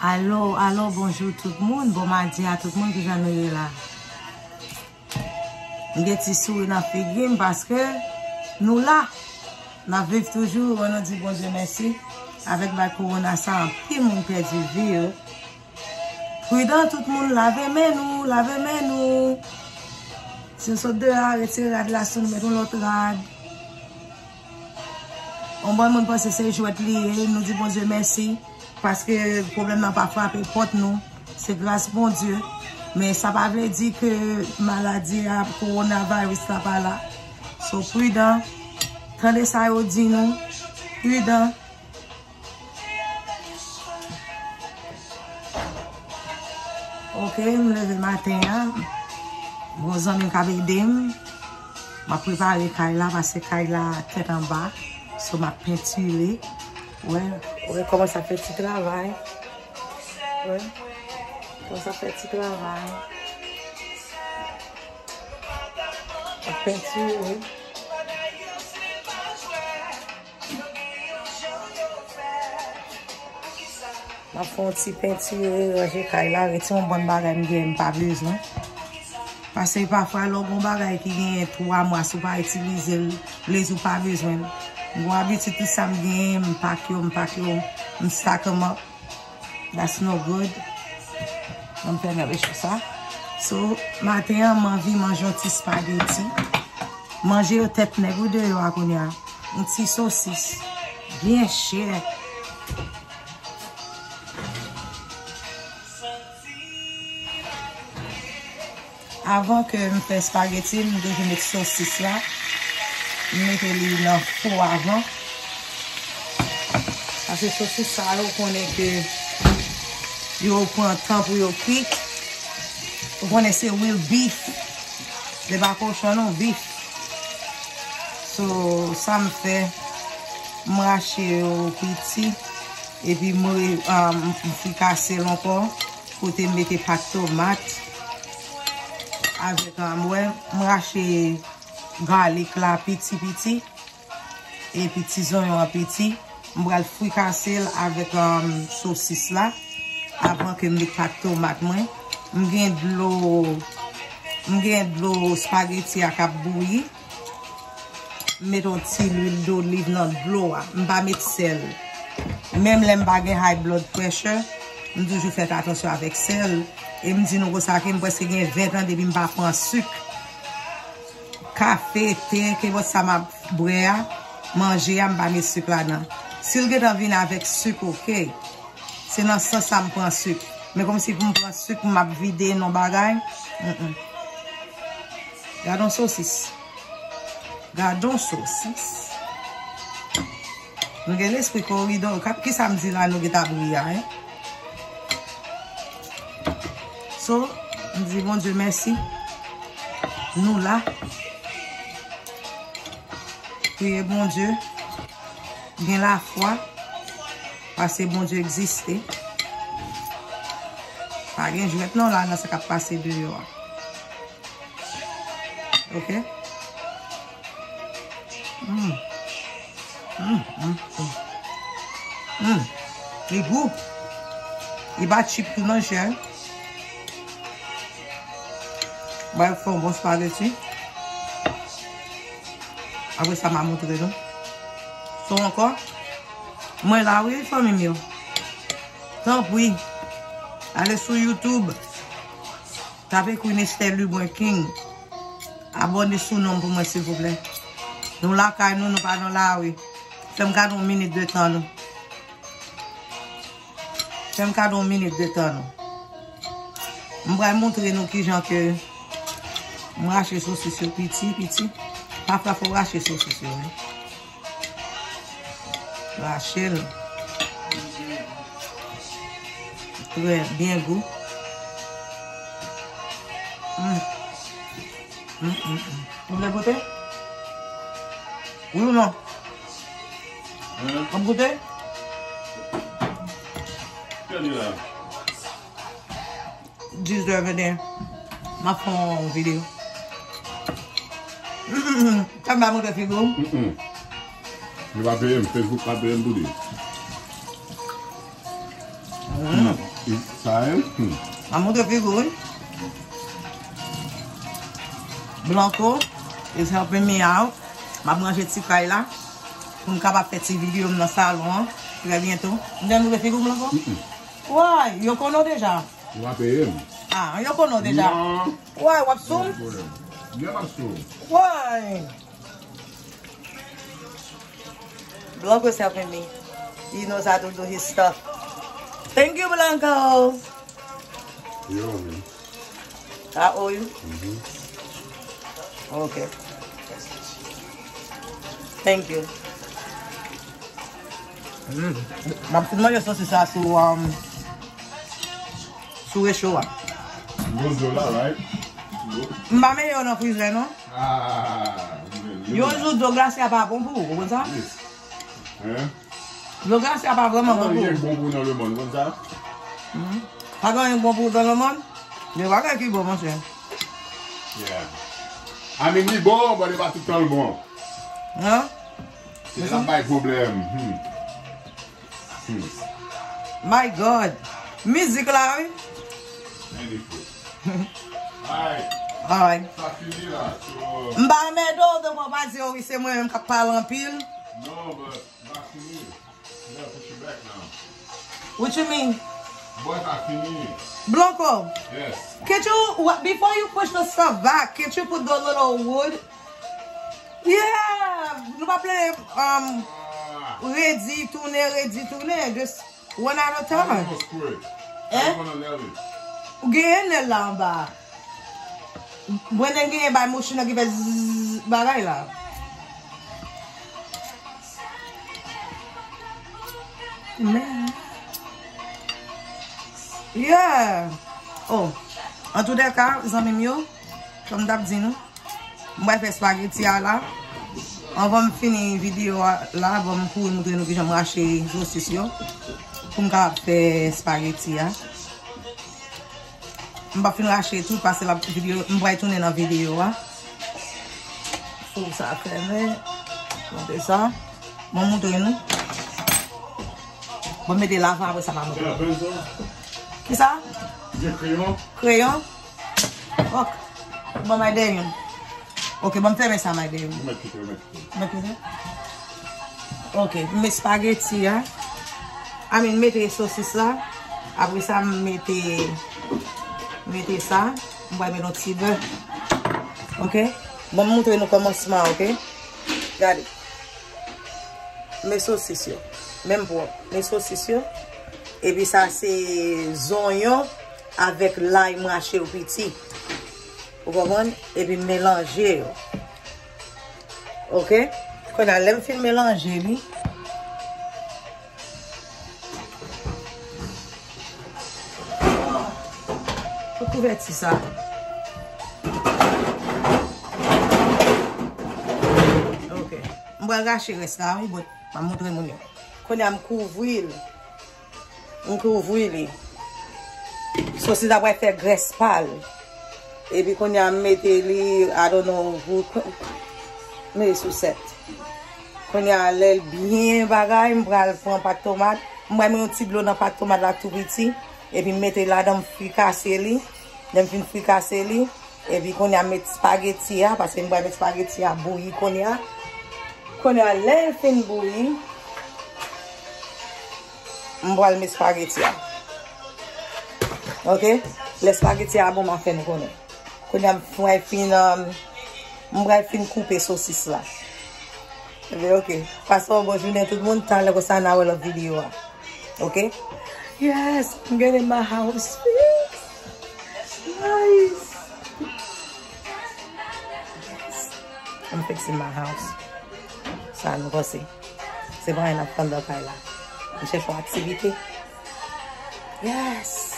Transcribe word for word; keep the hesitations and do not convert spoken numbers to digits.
Alo, alo, bonjou tout moun. Bon madi a tout moun, kijan nou ye la? M gen ti souri nan figi m paske nou la. N ap viv toujou, ann nou di Bondye mèsi. Avèk bagay kowona sa, anpil moun pèdi vi yo. Pridan tout moun, lave men nou, lave men nou. Si w sot deyò a, retire rad la sou nou, met yon lòt rad. Yon bann moun panse se jwèt li ye, nou di Bondye mèsi, paske pwoblèm nan pa frape pòt nou, se gras Bondye. Men sa pa vle di ke maladi a, kowonaviris la pa la. So, pridan, tande sa yo di nou, pridan. Ok, m leve maten an. Gon zanmi k ap ede m. M ap prepare kay la, paske kay la tèt anba. So, m ap pentire. Wè, wè kòman sa fè ti travay. Wè, kòman sa fè ti travay. M ap pentire. M ap fè yon ti pentire, ranje kay la, retire yon bann bagay m gen m pa bezwen. Paske pafwa, lè w gen yon bagay ki genyen twa mwa, si w pa itilize l, vle di w pa bezwen l. M gen yon abitid, tout sa m genyen, m pak yo, m pak yo, m stack 'em up. That's no good. Ann fèmen recho sa. So, maten an, m anvi manje yon ti spageti. Manje yo tèt nèg wi deyò a kounye a. Yon ti sosis. Byen chè. Avan ke m fè espageti, m toujou met sosis la. M mete li nan fou avan. Paske sosis sa yo konnen ke yo pran tan pou yo kwit. Ou konnen se real beef. Se pa kochon non, beef. So, sa m fè, m rache yo piti. Epi m re-, ah, m frikase l ankò. Kote m mete pat tomat avèk, ah, m wè, m rache galik la piti piti. Epi ti zonyon an piti. M pral frikase l avèk, ah, sosis la avan ke m met pat tomat mwen. M gen dlo, m gen dlo espageti a k ap bouyi. M met yon ti lwil doliv nan dlo a. M pa met sèl. Menm lè m pa gen high blood pressure, m toujou fè atansyon avèk sèl. E m di nou konsa ke m prèske gen ven tan depi m pa pran sik. Kafe, te, kenpòt sa m ap bwè a, manje a, m pa met sik ladan. Si l gentan vin avèk sik, oke. Se nan sans sa m pran sik. Men kòmsi pou m pran sik, m ap vide nan bagay. Mm, mm. Gad yon sosis. Gad yon sosis. Nou gen lespri koridò. Kap, kisa m di la, nou gentan ap ri a, en? So, m di Bondye mèsi. Nou la. Priye Bondye. Gen lafwa. Paske Bondye egziste. Pa gen jwèt non la nan sa k ap pase deyò a. Ok? Mm. Mm, mm, mm. Mm. Li gou. Li pa cheap tou non, chè. Ba yo fè yon bon spageti. Apre sa, m a montre nou. So ankò, mwen la wi, fanmi m yo. Tanpri, ale sou YouTube. Tape Queen Esther Lubwen King. Abòne sou non m pou mwen, silvouplè. Nou lakay nou, nou pa nan lari. Fè m gade yon minit de tan nou. Fè m gade yon minit de tan nou. M pral montre nou kijan ke m rache sosis yo piti, piti. Pafwa fò w rache sosis yo, wi. Rache l. Trè byen gou. Mm. Mm, mm, mm. Ou vle goute? Wi ou non? Hein? W ap goute? Kèl li la? Dis zè venteyen. M ap fè yon videyo. Sa m pa montre figi w? Mm-mm. Li pa peye m, Facebook pa peye m pou li. Mm. Sa, hein? Hmm. A montre figi w, wi. Blanco is helping me out. M ap ranje ti kay la pou m kapab fè ti videyo m nan salon an trè byento. M te montre figi w, Blanco? Mm-mm. Why? Yo konnen w deja. Ou pa peye m. Ah, yo konnen w deja. Non. Why? W ap sou m? Non, m ap sou. Why? Blanco is helping me. He knows how to do his stuff. Thank you, Blanco. Yo, man. I owe you? Mm-hmm. Okay. Thank you. Mm. M ap fin manje sosis sa sou, um, sou recho a. Bon, do la, right? M pa mete yo nan frizè, non. Ah, yon jou dlo glase a pa bon pou ou, ou konn sa? Yes. Hein? Dlo glase a pa vrèman bon pou ou. Pa gen bon pou nan lemonn, ou konn sa? Mhm. Pa gen anyen bon pou ou nan lemonn? Gen bagay ki bon, monchè. Yeah. I mean, li bon, but li pa tout tan l bon. Hein? Se sa k bay pwoblèm. Hmm. Hmm. My God. Mizik la, wi. Anyway. Alright. Alright. Sa fini la. So, m pa anmède w, donk w pa di, "Oh, wi, se mwen menm k ap pale anpil." No, but sa fini. You gotta put your back down. What you mean? Boy, sa fini. Blanco. Yes. Can't you, wha-, before you push the stuff back, can't you put the little wood Yeah! Nou pa plede, um, redi, tounen, redi, tounen. Just one at a time. How you gonna screw it? How you gonna nail it? Ou genyen nèl la anba. Mwen te genyen bay mouch nan ki fè zzz bagay la. Men. Yeah! Oh, antoudèka, zanmi m yo, kòm m t ap di nou, m pral fè espageti a la. Anvan m fini videyo a la, bon, m kouri montre nou kijan m rache sosis yo pou m kapab fè espageti a. M p ap fin rache tout, paske l ap videyo, m pral tounen nan videyo a. Fou sa fèmen. Montre sa. Bon, montre nou. Bon, mete lavan, apre sa, m a montre. Kisa? Gen kreyon? Kreyon? Ok. Bon, my day. Ok, bon, m fèmen sa, my day. Ou mèt kite, ou mèt kite. Ou mèt kite? Ok, m met espageti a. I mean, mete sosis la. Apre sa, m mete, mete sa. M pral mete yon ti bè. Ok? Bon, m montre nou kòmansman, ok? Gade. Men sosis yo. Menm pwòp. Men sosis yo. Epi sa se zonyon avèk lay m rache yo piti. Ou konprann? Epi m melanje yo. Ok? Kounye a, lè m fin melanje li, Pou kouvèti sa. Ok. M pral rache rès la, wi, but m ap montre moun yo. Kounye a, m kouvri l. M kouvri li. Sosis la pral fè grès pa l. Epi kounye a, m mete li, I don't know, who, mete sou sèt. Kounye a, lè l byen bagay, m pral pran pat tomat. M pral met yon ti dlo nan pat tomat la tou piti. Epi m mete ladan, m frikase li. Lè m fin frikase li, epi kounye a, m met espageti a, paske m pral met espageti a bouyi kounye a. Kounye a, lè l fin bouyi, m pral met espageti a. Ok? Lè espageti a bon, m a fè nou konnen. Kounye a, m pral fin, um, m pral fin koupe sosis la. Ebyen, ok. Pase yon bon jounen, tout moun. Talè konsa, n a wè lòt videyo a. Ok? Yes, I'm getting my house fixed. Nice. I'm fixing my house. Sa nou panse? Se pa anyen n ap fè anndan kay la. M chèche yon aktivite. Yes.